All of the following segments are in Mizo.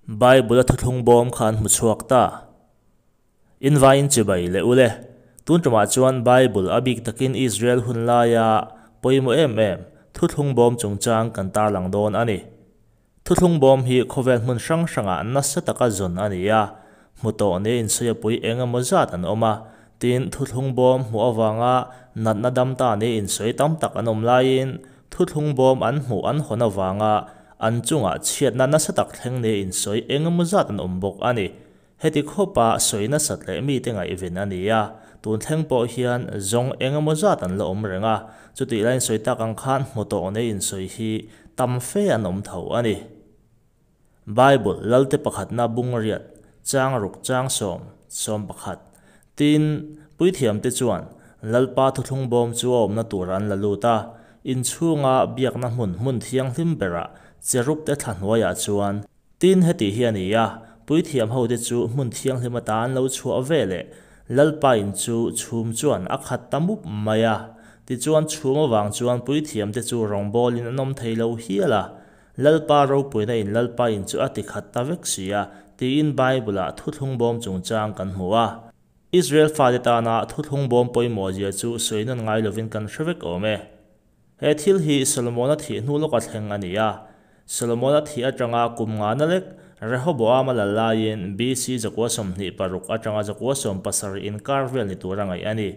Bible-a thuthlung bawm kha an hmu chhuak ta. In vaiin chibai leh ule. Tun tumah chuan Bible a bik takin Israel hun laia pawimawh em em thuthlung bawm chungchang kan tarlang dawn a ni. Thuthlung bawm hi khawvel hmun hrang hrangah nasa taka zawn a ni a, hmu tawh nia insawiapui eng emaw zat an awm a, tin, thuthlung bawm hmuh avanga natna dam ta nia insawi tam tak an awm laiin thuthlung bawm an hmuh an hawn avanga an chungah chhiatna nasa tak thleng nia insawi eng emaw zat an awm bawk a ni. Heti khawpa sawi nasat leh mite ngaihven a ni a, tun thleng pawh hian zawng eng emaw zat an la awm reng a, chutih laiin sawi tak ang khan hmu tawh nei insawi hi tam fe an awm tho a ni. Bible, Lalte pakhatna bung riat, chang ruk chang sawm, 11, Tin, puithiamte chuan Lalpa thuthlung bawm chu a awmna tur an la lut a, inchhunga biakna hmun hmun thianghlim berah cherub te thla hnuaiah chuan, Tin, heti hi a ni a, puithiam hote chu hmun thianghlim ata an lo chhuah ve leh Lalpa in chu chhum chuan a khat ta mup mai a. Tichuan chhum avang chuan puithiamte chu rawngbawlin an awm thei lo hial a, Lalpa ropuina in Lalpa in chu a ti khat ta vek si a, tiin Bible-ah thuthlung bawm chungchang kan hmu a. Israel fate tana thuthlung bawm pawimawhzia chu sawi nawn ngai lovin kan hre vek awm e. He thil hi Solomona thih hnu lawka thleng a ni a. Solomona thih atanga kum ngana lek Rehoboam-a lal laiin BC 126 atanga 170 inkar vel ni tura ngaih a ni.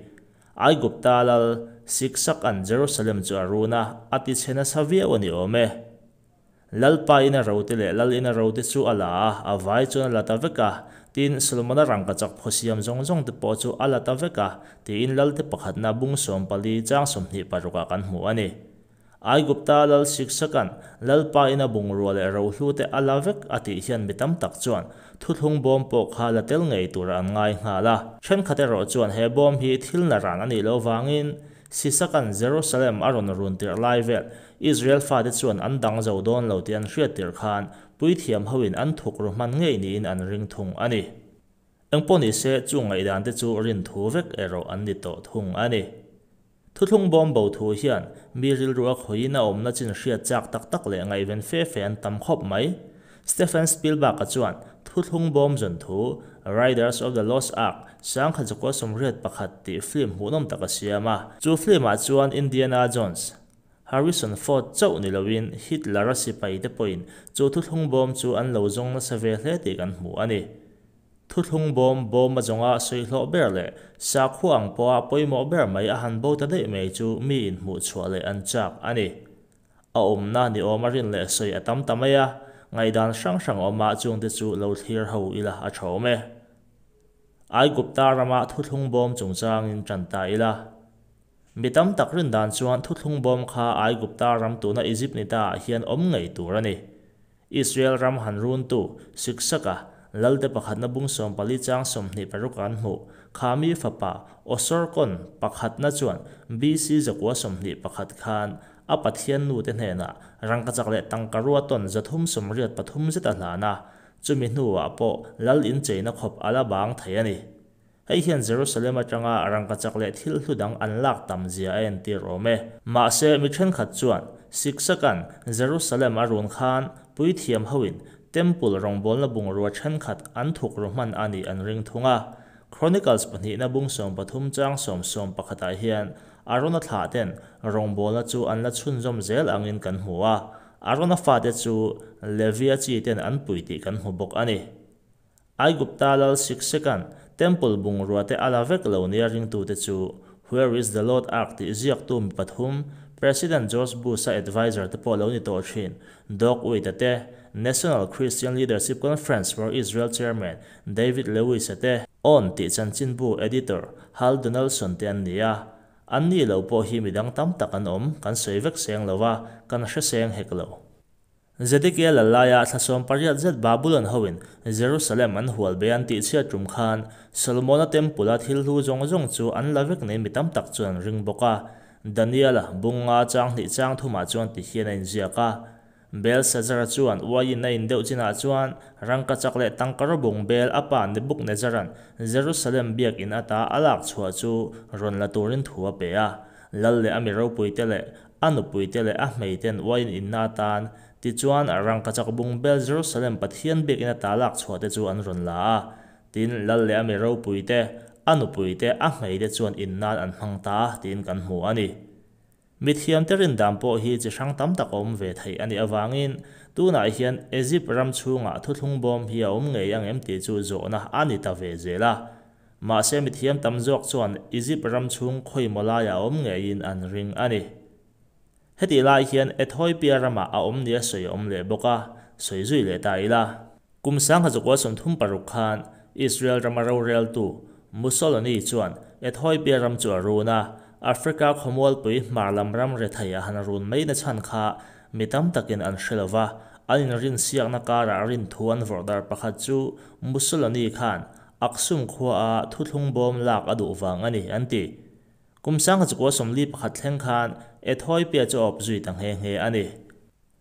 Aigupta lal Siksaka'n Jerusalem chu a run a, a tichhe nasa viau a ni awm e. Lalpa ina rote leh lal ina rote chu a la a, a vai chuan a la ta vek a. Tin, Solomona rangkachak phaw siam zawng zawng te pawh chu a la ta vek a, tiin lalte pakhatna bung 14 chang 26 ah kan hmu a ni. Aigupta lal Siksaka'n Lalpa ina bungrua leh rohlu te a la vek a tih hian mi tam tak chuan thuthlung bawm pawh kha la tel ngei tura an ngai nghal a. Thenkhat erawh chuan he bawm hi thil na ran a nih loh vangin Sisaka'n Jerusalem a rawn run tirh lai vel, Israel fate chuan an dang zo dawn lo tih an hriat tirh khan puithiam hoin an thuk ru hman ngei niin an ring thung a ni. Engpawh ni se, chung ngaihdan te chu rin thu vek erawh an ni tawh thung a ni. Thuthlung bawm bo thu hian mi rilru a khawiin a awmna chin hriat chak tak tak leh ngaihven fe fe an tam khawp mai. Stephen Spielberg-a chuan Thuthlung bawm zawn thu, Raiders of the Lost Ark, 1981 tih film hmuhnawm tak a siam a. Chu film-ah chuan Indiana Jones, Harrison Ford chauh ni loin Hitler-a sipai te pawhin chu thuthlung bawm chu an lo zawng nasa ve hle tih kan hmu a ni. Thuthlung bawm bawm a zawnga sawi hlawh ber leh sakhua ang pawha pawimawh ber mai a han bo ta daih mai chu mi inhmuhchhuah leh an chak a ni. A awmna ni awm a rin leh sawi a tam ta mai a, ngaihdan hrang hrang awm a chungte chu lo thlir ho ila a tha awm e. Aigupta rama thuthlung bawm chungchangin tan ta ila. Mi tam tak rin dan chuan thuthlung bawm kha Aigupta ram tuna Egypt ni ta ah hian awm ngei tur a ni. Israel ram han runtu Siksaka lalte pakhatna bung 14 chang 26 an hmuh kha mi fapa Osorkon pakhatna chuan BC 921 khan a Pathian nu te hnenah rangkachak leh tangkarua tawn 383 zet a hlan a, chumi hnuah pawh lal incheina khawp a la bang thei a ni. Hei hian Jerusalem atanga rangkachak leh thil hlu dang an lak tam zia a entir awm e. Mahse, mi thenkhat chuan Siksaka'n Jerusalem a run khan puithiam hoin Temple rawngbawlna bungrua thenkhat an thuk ru hman a nih an ring thung a. Chronicles pahnihna bung 13 chang sawm 11 ah hian Arona thlah ten rawngbawlna chu an la chhunzawm zel angin kan hmu a, Arona fate chu Levia chi ten an pui tih kan hmu bawk a ni. Aigupta lal Sikseka'n Temple bungrua te a la vek lo nia ringtute chu Where is the Lord Ark tih ziaktu mi pathum, President George Bush-a adviser te pawh lo ni tawh thin, Doug Waite-a te, National Christian Leadership Conference for Israel Chairman David Lewis-a te, On tih chanchinbu editor Hal Donaldson te an ni a. An ni lo pawh hi midang tam tak an awm, kan sawi vek seng lo va, kan hre seng hek lo. Zedekia lal laia thla 18 zet Babulon hoin Jerusalem an hual be an tihchhiat tum khan Solomona Temple-a thil hlu zawng zawng chu an la vek nei mi tam tak chuan an ring bawk a. Daniel-a bunga chang hnih chang thumah chuan ti hian a inziak a. Belshazzar-a chuan uaiin a in deuh chinah chuan rangkachak leh tangkaraw bung bel a pa Nebuchadnezzar-a'n Jerusalem biakin ata a lak chhuah chu rawn la turin thu a pe a. Lal leh a mi ropuite leh a nupuite leh a hmeiten uain inna atan, tichuan, rangkachak bungbel Jerusalem Pathian biakin ata lak chhuahte chu an rawn la a. Tin, lal leh a mi ropuite, a nupuite, a hmeite chuan in nan an hmang ta a, tiin kan hmu a ni. Mithiamte rin dan pawh hi chi hrang tam tak a awm ve theih a nih avangin tunah hian Egypt ram chhungah thuthlung bawm hi a awm ngei ang em tih chu zawhna a ni ta ve zel a. Mahse mithiam tam zawk chuan Egypt ram chhung khawimaw laiah a awm ngeiin an ring a ni. Hetih lai hian Ethiopia ramah a awm nia sawi a awm leh bawk a, sawi zui leh ta ila. Kum 1936 khan Israel rama roreltu Mussolini chuan Ethiopia ram chu a run a, Africa khawmualpui hmar lam ram rethei a han run mai na chhan kha mi tam takin an hre lo va, an inrinsiakna karah rinthu an vawrh darh pakhat chu Mussolini khan Aksum khuaa thuthlung bawm lak a duh vang a ni, an ti. Kum 1941 thleng khan Ethiopia chu a awp zui ta nghe nghe a ni.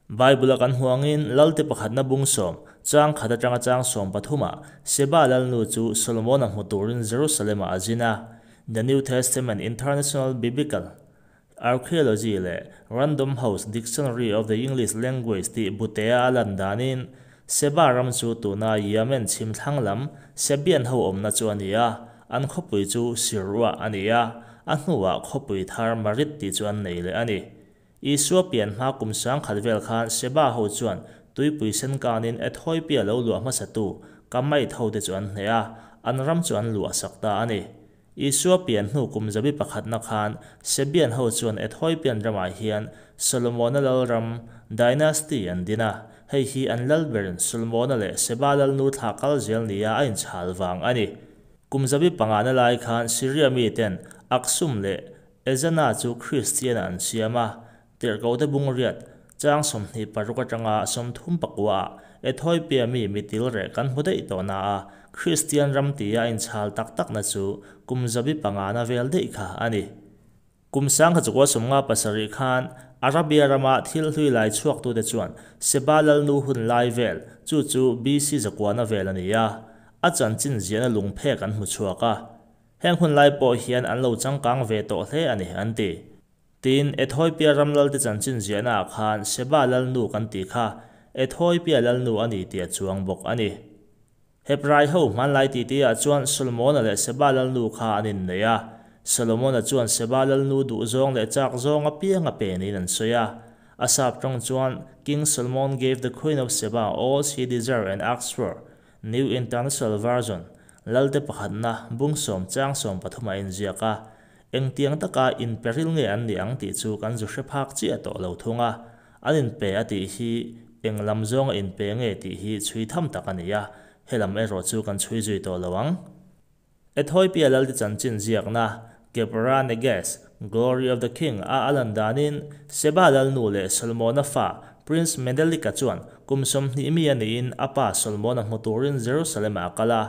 Bible-a kan hmuh angin Lalte pakhatna bung sawm, chang khat atanga chang sawm pathumah Sheba lalnu chu Solomon-a hmu turin Jerusalem-ah a zin a. The New Testament International Biblical Archaeology leh Random House Dictionary of the English Language tih butea a lan danin Sheba ram chu tuna Yemen chhim thlang lam Sabean ho awmna chu a ni a, an khawpui chu Sirua a ni a, a hnuah khawpui thar Marid tih chu an nei leh a ni. Isua pian hma kum 10,000 vel khan Sheba ho chuan tuipui sen kanin Ethiopia lo luah hmasatu Kamite hote chu an hneh a, an ram chu an luah sak ta a ni. Isua pian hnu kum zabi pakhatna khan Sabean ho chuan Ethiopian ramah hian Solomona lalram, dynasty, an din a, hei hi an lalberin Solomona leh Seba lalnu thlah kal zel nia a inchhal vang a ni. Kum zabi pangana lai khan Syria miten Aksum leh Ezana chu Kristian-ah an siam a, Tirhkohte bungriat, chang 26 atanga 34-ah Ethiopia mi mitil reh kan hmu daih tawh na a, Kristian ram tia a inchhal tak takna chu kum zabi pangana vel daih kha a ni. Kum 1957 khan Arabia rama thil hlui lai chhuaktute chuan Seba lalnu hun lai vel, chu chu BC zakuana vel a ni a, a chanchin ziahna lungphek an hmu chhuak a. Heng hun lai pawh hian an lo changkang ve tawh hle a ni, an ti. Tin, Ethiopia ram lalte chanchin ziahnaah khan Sheba lalnu kan tih kha Ethiopia lalnu a ni tih a chuang bawk a ni. Hebrai ho hmanlai titiah chuan Solomona leh Sheba lalnu kha an innei a. Solomona chuan Sheba lalnu duhzawng leh chak zawng apiang a pe niin an sawi a. A sap tawng chuan, King Solomon gave the Queen of Sheba all she desired and asked for, New International Version, Lalte pakhatna, bung sawm chang sawm pathum a inziak a. Engtiang taka inperil nge an nih ang tih chu kan zu hre phak chiah tawh lo thung a, an inpe a tih hi eng lam zawnga inpe nge tih hi chhui tham tak a ni a, helam erawh chu kan chhui zui tawh lo ang. Ethiopia Lalte chanchin ziakna, Kebra Neges, Glory of the King, a a lan danin, Sheba Lalnu leh Solomona fa, Prince Menelik-a chuan kum 20 mi a niin a pa Solomona hmu turin Jerusalem-ah a kal a.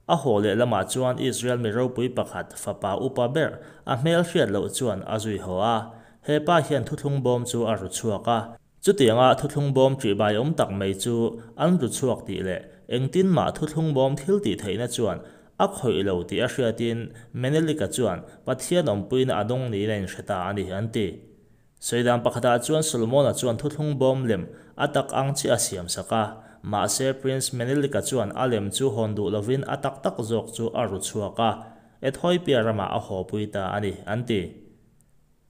A haw leh lamah chuan Israel mi ropui pakhat, fapa upa ber, a hmel hriat loh chuan a zui haw a. He pa hian thuthlung bawm chu a ru chhuak a. Chutianga thuthlung bawm ṭihbai awm tak mai chu an ru chhuak tih leh engtin mah thuthlung bawm thil tih theihna chuan a khawih lo tih a hriatin Menelik-a chuan Pathian awmpuina a dawng niin a inhre ta a ni, an ti. Sawidan pakhatah chuan Solomona chuan thuthlung bawm lem a tak ang chiah a siam sak a, mahse Prince Menelik-a chuan a lem chu hawn duh lovin a tak tak zawk chu a ru chhuak a, Ethiopia ramah a hawpui ta a ni, an ti.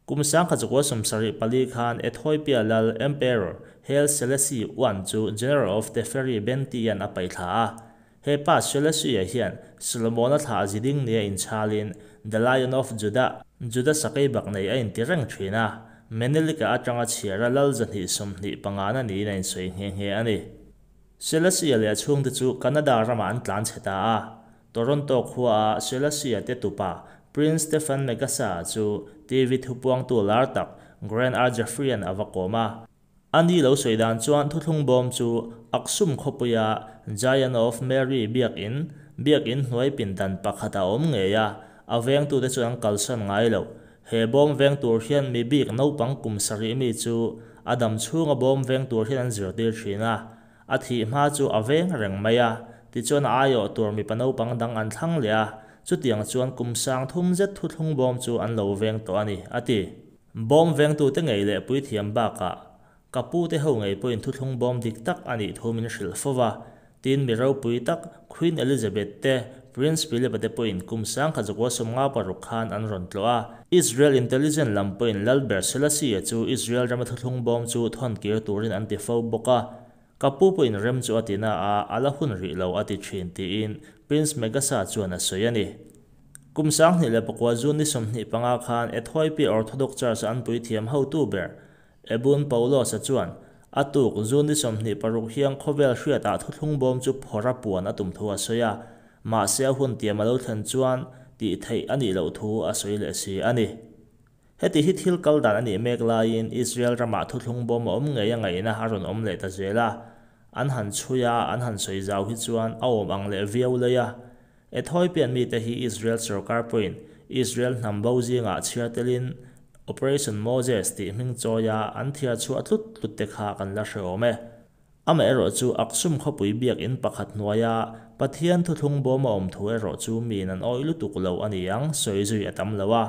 Kum 1974 khan Ethiopia lal Emperor Haile Selassie I chu General of Teferi Benti-a'n a paihthla a. He pa Selassie-a hian Solomon-a thlah ziding nia inchhalin The Lion of Judah, Juda sakei bak nei a inti reng thin a, Menelik-a atanga chhiara lal 225 na niin a insawi nghe nghe a ni. Selassie-a leh a chhungte chu Canada ramah an tlan chhe ta a. Toronto khuaa Selassie-a te tupa Prince Stephen Megasa-a chu TV thupuangtu lar tak Grand R. Jeffrey-a'n a va kawm a. A ni lo sawi dan chuan thuthlung bawm chu Aksum khawpuia Giant of Mary biakin, biakin hnuai pindan pakhat a awm ngei a, a vengtute chuan an kalsan ngai lo. He bawm veng tur hian mi bik naupang kum sarih mi chu a dam chhunga bawm veng tur hian an zirtir thin a, a thih hma chu a veng reng mai a, tichuan a aiawh tur mipa naupang dang an thlang leh a, chutiang chuan kum 3000 zet thuthlung bawm chu an lo veng tawh a ni, a ti. Bawm vengtute ngei leh puithiam bakah ka pute ho ngei pawhin thuthlung bawm dik tak a nih thu min hrilh fo va. Tin, mi ropui tak Queen Elizabeth te, Prince Philip-a te pawhin kum 1956 khan an rawn tlawh a. Israel intelligence lam pawhin Lalber Selassie-a chu Israel rama thuthlung bawm chu thawn kir turin an ti fo bawk a. Ka pu pawhin rem chu a ti na a, a la hun rih lo a ti thin, tiin Prince Megasa chuan a sawi a ni. Kum 2009 June ni 25 khan Ethiopia Orthodox Church-a an puithiam hotu ber Ebun Paulos-a chuan a tuk June ni 26 hian khawvel hriatah thuthlung bawm chu phawrh a puan a tum thu a sawi a, mahse a hun tiam a lo thlen chuan tih theih a nih loh thu a sawi leh si a ni. Heti hi thil kal dan a nih mek laiin Israel ramah thuthlung bawm a awm ngei a ngaihna a rawn awm leh ta zel a, an han chhui a, an han sawi zau hi chuan a awm ang leh viau lei a. Ethiopian mite hi Israel sorkar pawhin Israel hnam bo zingah chhiar telin Operation Moses tih hming chawia an thiar chhuah tlut tlut te kha kan la hre awm e. Amaherawh chu Aksum khawpui biakinn pakhat hnuaia Pathian thuthlung bawm a awm thu erawh chu miin an awih lutuk lo a ni ang, sawi zui a tam lo a.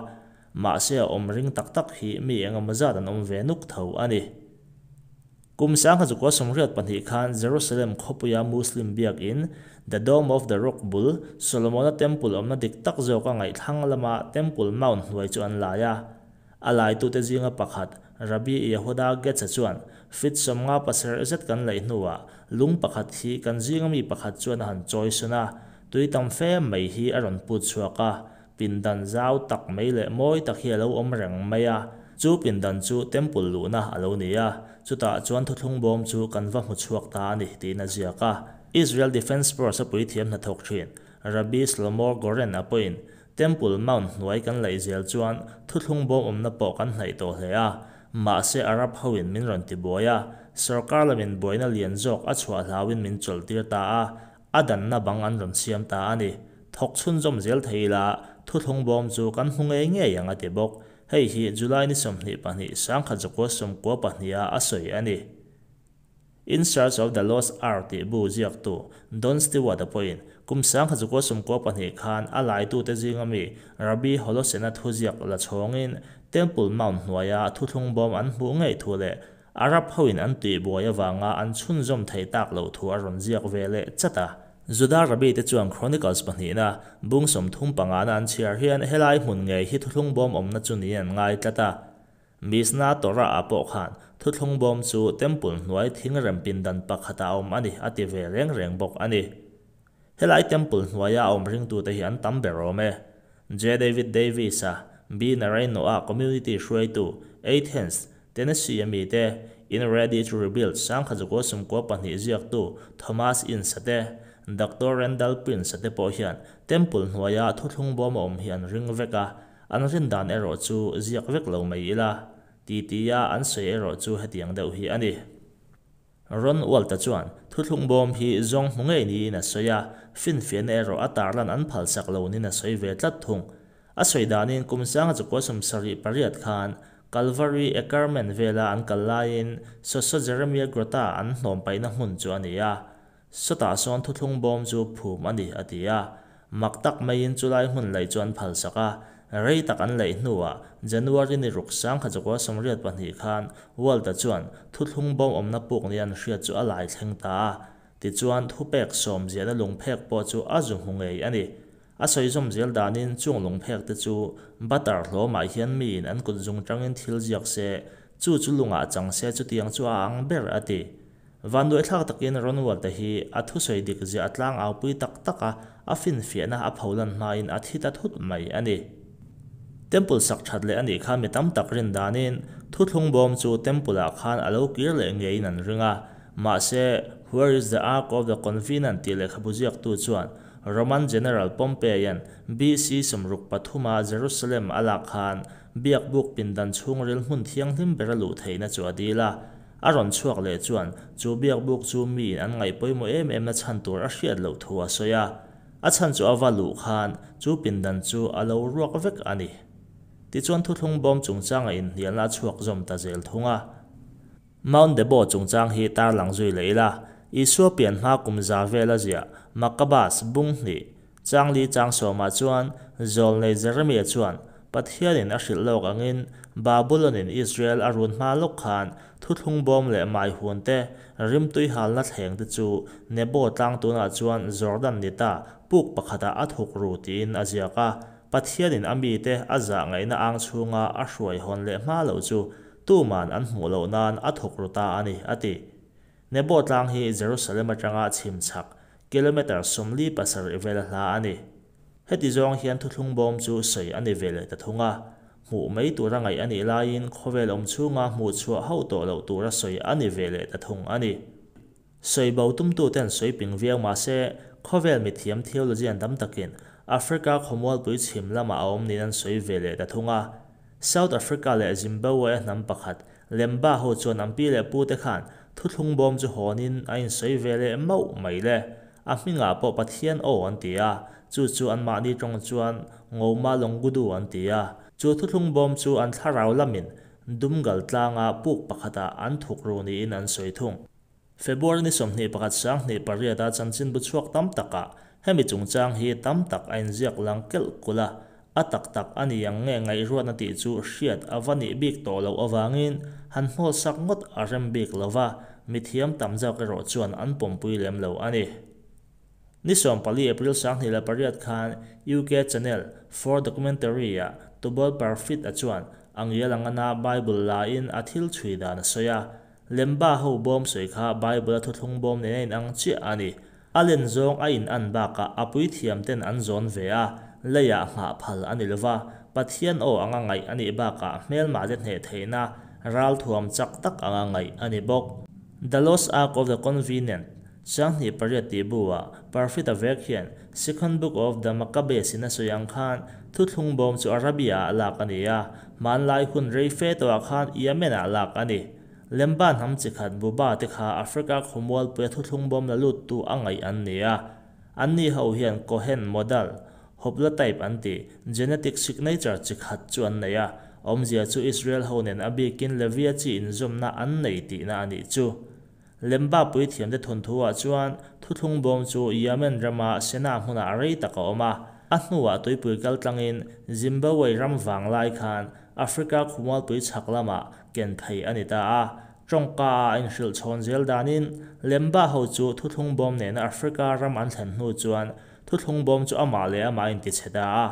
Mahse a awm ring tak tak hi mi engemaw zat an awm ve nuk tho a ni. Kum 1982 khan Jerusalem khawpuia Muslim biakin The Dome of the Rock bul Solomona Temple awmna dik tak zawka ngaihthlang lama Temple Mount hnuai chu an lai a. A laitute zinga pakhat Rabbi Yehuda Getz-a chuan feet 57 zet kan laih hnuah lung pakhat hi kan zinga mi pakhat chuan a han chawi sawn a, tui tam fe mai hi a rawn put chhuak a, Pindan zau tak mai leh mawi tak hi a lo awm reng mai a, chu pindan chu temple luhna a lo ni a, chutah chuan thuthlung bawm chu kan va hmu chhuak ta a ni, tiin a ziak a. Israel Defence Force a puithiam hnathawk thin Rabbi Shlomo Goren a pawhin Temple Mount hnuai kan laih zel chuan thuthlung bawm awmna pawh kan hnaih tawh hle a, mahse Arab hoin min rawn tibuai a, sorkar lamin buaina lian zawk a chhuah hlauin min chawlhtir ta a, A danna bang an rawn siam ta a ni. Thawk chhunzawm zel thei ila, thuthlung bawm chu kan hmu ngei ngei ang a ti bawk. Hei hi July ni 22, 1992 a a sawi a ni. In Search of the Lost Ark tih bu ziaktu Don Stewart-a pawhin kum 1992 khan a laitute zinga mi Rabbi Holosena thuziak la chhawngin Temple Mount hnuaia thuthlung bawm an hmuh ngei thu leh Arab hoin an tihbuai avanga an chhunzawm thei tak loh thu a rawn ziak ve leh chat a. Juda Rabbi te chuan Chronicles pahnihna, bung 35 na an chhiar hian helai hmun ngei hi thuthlung bawm awmna chu niin an ngai tlat a. Mishnah Torah ah pawh khan thuthlung bawm chu Temple hnuai thingrem pindan pakhatah a awm a ni a ti ve reng reng bawk a ni. Helai Temple hnuaia a awm ringtute hi an tam ber awm e. J. David Davis-a, B. Narainoa community hruaitu, Athens, Tennessee-a mite, In Ready to Rebuild 1992 ziaktu Thomas Ince-a te, Doctor Randall Prince-a te pawh hian Temple hnuaia thuthlung bawm a awm hi an ring vek a, an rin dan erawh chu ziak vek lo mai ila, ti-tia an sawi erawh chu hetiang deuh hi a ni. Ron Walta chuan thuthlung bawm hi zawng hmu ngei niin a sawi a, finfiahna erawh a tarlan an phalsak lo niin a sawi ve tlat thung. A sawi danin kum 1978 khan Calvary Ackerman vela an kal laiin Soso Jeremiah Grota an hnawm paihna hmun chu a ni a, Sawtah sawn thuthlung bawm chu phum a ni, a ti a. Mak tak maiin chulai hmun laih chu an phalsak a. Rei tak an laih hnuah January ni ruk 1982 khan Walter chuan thuthlung bawm awmna puk nia an hriat chu a lai thleng ta a. Tichuan thupek sawm ziahna lungphek pawh chu a zu hmu ngei a ni. A sawi zawm zel danin chung lungphek te chu butter hlawmah hian miin an kut zung tangin thil ziak se, chu chu lungah chang se chutiang chu a ang ber, a ti. Vanduaithlak takin Ronwald-a hi a thusawi dik ziah a tlang aupui tak tak a, a finfiahna a pholan hmain a thi ta thut mai a ni. Temple sak that leh a nih kha mi tam tak rin danin thuthlung bawm chu Temple-ah khan a lo kir leh ngeiin an ring a, mahse Where is the Ark of the Covenant tih lehkhabu ziaktu chuan Roman General Pompey-a'n BC 63 a Jerusalem a lak khan biakbuk pindan chhungril hmun thianghlim bera luh theihna chu a dil a. A rawn chhuak leh chuan chu biakbuk chu miin an ngaih pawimawh em em na chhan tur a hriat loh thu a sawi a. A chhan chu a va luh khan chu pindan chu a lo ruak vek a ni. Tichuan thuthlung bawm chungchanga inhnialna a chhuak zawm ta zel thung a. Mount Nebo chungchang hi tarlang zui leh ila, Isua pian hma kum za vela ziah Makabas bung hnih, Changli chang sawmah chuan Zawlnei Jeremia chuan Pathianin a hrilh lawk angin Babulon-in Israel a run hma lawk khan Thuthlung Bawm leh maihûn te, rimtui halna thleng te chu Nebo tlang tunah chuan Jordan ni ta puk pakhatah a thukru tiin a ziak a. Pathianin a mite a zahngaihna ang chhunga a hruai hawn leh hma loh chu tuman an hmuh loh nan a thukru ta a ni, a ti. Nebo tlang hi Jerusalem atanga chhim chhak kilometre 47 vela hla a ni. Heti zawng hian Thuthlung Bawm chu sawi a ni ve leh ta thung a. Hmuh mai tura ngaih a nih laiin khawvel awm chhunga hmuh chhuah hauh tawh loh tura sawi a ni ve leh ta thung a ni. Sawi bo tumtuten sawi ping viau mah se, khawvel mithiam theologian tam takin Africa khawmualpui chhim lamah a awm niin an sawi ve leh ta thung a. South Africa leh Zimbabwe-a hnam pakhat Lemba ho chuan an pi leh pute khan Thuthlung Bawm chu hawnin a insawi ve leh mauh mai le. A hmingah pawh Pathian aw an ti a, chu chu anmahni tawng chuan Ngoma Longudu an ti a. Chu Thuthlung Bawm chu an thlarau lamin Dumgal tlanga puk pakhatah an thukru niin an sawi thung. February ni 21 2008 a chanchinbu chhuak tam takah hemi chungchang hi tam tak a inziak lang kelh kulh a, a tak tak a ni ang nge ngaihruatna tih chu hriat a va nih bik tawh loh avangin han hnawlsak ngawt a rem bik lo va, mithiam tam zawk erawh chuan an pawmpui lem lo a ni. Ni 14 April 2008 khan UK Channel 4 documentary-ah Tubal Parfitt-a chuan a ngial ang ana Bible la-in a thil chhui dan a sawi a, Lemba ho bawm sawi kha Bible-a thuthlung bawm nen a inang chiah a ni. A len zawng a inan bakah a puithiam ten an zawn ve a, leiah nghah phal a ni lova, Pathian aw anga ngaih a nih bakah hmelmah te hneh theihna ralthuam chak tak anga ngaih a ni bawk. The Lost Ark of the Convenant, 2008 tih bu-ah Parfit-a vek hian Second Book of the Maccabees in a sawi ang khan thuthlung bawm chu Arabia-ah lak a ni a, hmanlai hun rei fe tawhah khan Yemen-ah lak a ni. Lemba hnam chi khat Buba te kha Africa khawmualpuia thuthlung bawm la luttu a ngaih an ni a. Anni ho hian Cohen model, hoplotype an tih, genetic signature chi khat chu an nei a, awmzia chu Israel ho nen a bikin Levia chi inzawmna an nei tihna a nih chu. Lemba puithiamte thawnthu-ah chuan thuthlung bawm chu Yemen rama Sena hmunah rei tak a awm a, a hnuah tuipui kaltlangin Zimbabwe ram vanglai khan Africa khawmualpui chhak lamah ken phei a ni ta a. Tawngka a inhrilh chhawn zel danin Lemba ho chu thuthlung bawm nena Africa ram an thlen hnu chuan thuthlung bawm chu amah leh amah a intichhe ta a.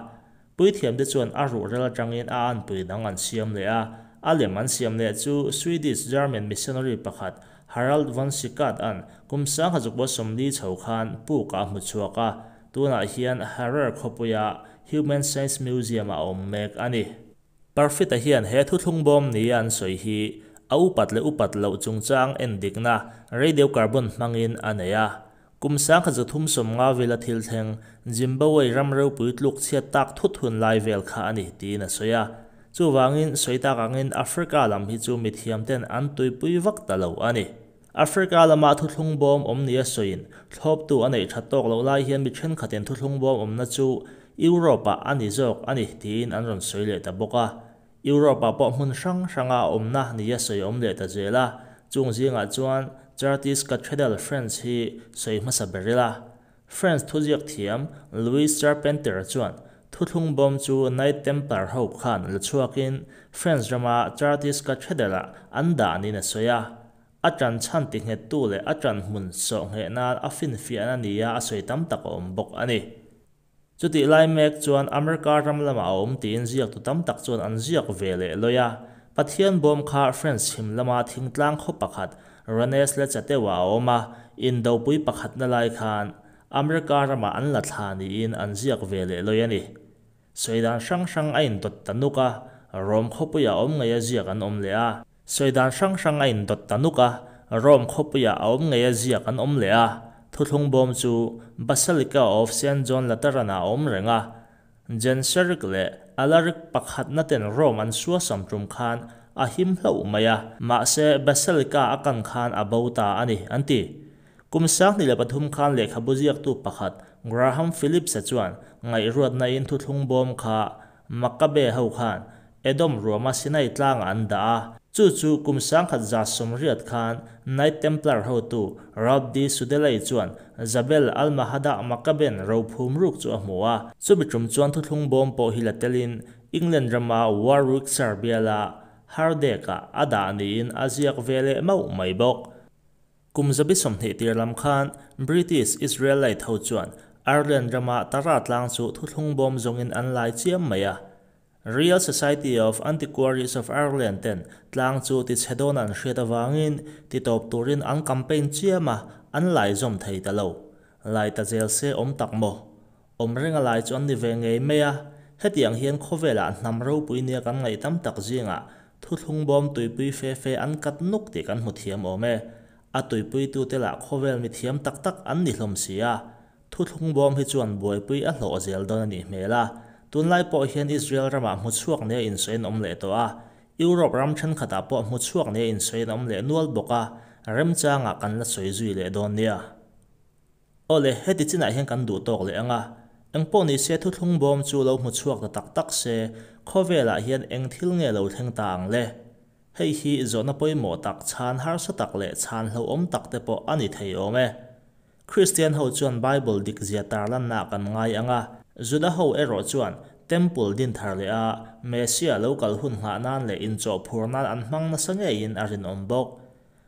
Puithiamte chuan a ruhrel atangin a anpui dang an siam leh a, a lem an siam leh chu Swedish-German missionary pakhat Harald von Sicard-a'n kum 1940 chho khan pukah a hmu chhuak a, tunah hian Harar khawpuia Human Science Museum-ah a awm mek a ni. Parfit-a hian he thuthlung bawm nia an sawi hi a upat leh upat loh chungchang endikna radiocarbon hmangin a nei a. Kum 1350 vela thil thleng Zimbabwe ram ropui tluk chhiat tak thut hun lai vel kha a ni tiin a sawi a. Chuvangin sawi tak angin Africa lam hi chu mithiamten an tuipui vak ta lo a ni. Africa lama thuthlung bawm awm nia sawiin thlawptu a neih that tawk loh lai hian mi thenkhatin thuthlung bawm awmna chu Europe-ah a ni zawk a ni tiin an rawn sawi leh ta bawk a. Europe-ah pawh hmun hrang hranga awmna nia sawi awm leh ta zel a, chung zingah chuan Chartres Cathedral France hi sawi hmasa ber ila. France thuziak thiam Louis Charpentier chuan thuthlung bawm chu Knight Templar ho khan la chhuakin France rama Chartres Cathedral-ah an dah niin a sawi a. A ṭan chhan tinghettu leh a ṭan hmun sawhngheh nan a finfiahna nia a sawi tam tak a awm bawk a ni. Chutih lai mek chuan America ram lamah a awm tiin ziaktu tam tak chuan an ziak ve leh lawi a. Pathian bawm kha France chhim lama thingtlang khaw pakhat Rennes leh Chateau-ah a awm a, indopui pakhatna lai khan America ramah an la thla niin an ziak ve leh lawi a ni. Sawi dan hrang hrang a indawt ta nuk a, Rome khawpuiah awm ngei a ziak an awm leh a. Sawi dan hrang hrang a indawt ta nuk a, Rome khawpuiah a awm ngei a ziak an awm leh a. Thuthlung bawm chu Basilica of Saint John Lateran-ah a awm reng a. Genseric leh Alaric pakhatna ten Rome an suasam tum khan a him hlauh mai a, mahse Basilica a kan khan a bo ta a ni, an ti. Kum 2003 khan lehkhabu ziaktu pakhat Graham Phillips-a chuan ngaihruatna-in thuthlung bawm kha Maccabe ho khan Edom ruama Sinai tlangah an dah a, chu chu kum 1180 khan Knight Templar hotu Ralph de Sudeley chuan Jabal al-Mahadah Maccabean rophum ruk chu a hmu a, chumi tum chuan thuthlung bawm pawh hi la telin England rama Warwickshire biala Hardek-ah a dah niin a ziak ve leh mauh mai bawk. Kum 120 tir lam khan British Israelite ho chuan Ireland rama Tara tlang chu thuthlung bawm zawngin an lai chiam mai a. Real Society of Antiquaries of Ireland ten tlang chu tichhe dawn an hriat avangin titawp turin an campaign chiam a, an lai zawm thei ta lo. Lai ta zel se awm tak maw? Awm renga lai chu an ni ve ngei mai a. Hetiang hian khawvelah hnam ropui nia kan ngaih tam tak zingah thuthlung bawm tuipui fe fe an kat nuk tih kan hmu thiam awm e. A tuipuitute lah khawvel mi thiam tak tak an ni hlawm si a. Thuthlung bawm hi chuan buaipui a hlawh zel dawn a nih hmel a. Tunlai pawh hian Israel ramah hmuchhuak nia insawi an awm leh tawh a. Europe ram thenkhatah pawh hmuchhuak nia insawi an awm leh nual bawk a, remchangah kan la sawi zui leh dawn nia. Awle, heti chinah hian kan duh tawk leh ang a. Engpawh ni se thuthlung bawm chu lo hmuchhuak ta tak tak se, khawvelah hian eng thil nge lo thleng ta ang le? Hei hi zawhna pawimawh tak, chhan harsa tak leh chhan hlauhawm tak te pawh a ni thei awm e. Kristian ho chuan Bible dik zia tarlanna kan ngai ang a, Juda ho erawh chuan Temple din thar leh a, Messiah lo kal hun nghah nan leh inchawhphur nan an hmang nasa ngeiin a rinawm bawk.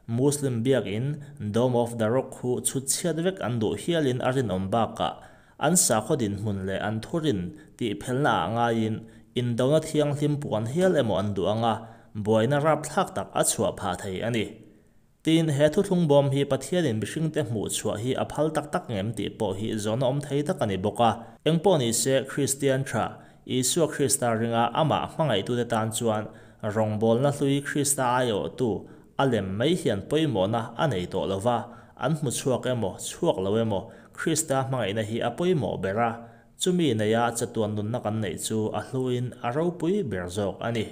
Muslim biakin Dome of the Rock khu chhut chhiat vek an duh hialin a rinawm bakah an sakhaw dinhmun leh an thurin tih phelna ah ngaiin indona thianghlim puan hial emaw an duh anga buaina rapthlak tak a chhuah phah thei a ni. Tin, he thuthlung bawm hi Pathianin mihringte hmuh chhuah hi a phal tak tak ngem tih pawh hi zawhna awm thei tak a ni bawk a. Engpawh ni se, Kristian tha, Isua Krista ringa amah hmangaihtute tan chuan rawngbawlna hlui Krista aiawhtu a lem mai hian pawimawhna a nei tawh lo va, an hmu chhuak emaw, chhuak lo emaw, Krista hmangaihna hi a pawimawh ber a, chumi neia chatuan nunna kan neih chu a hluin a ropui ber zawk a ni.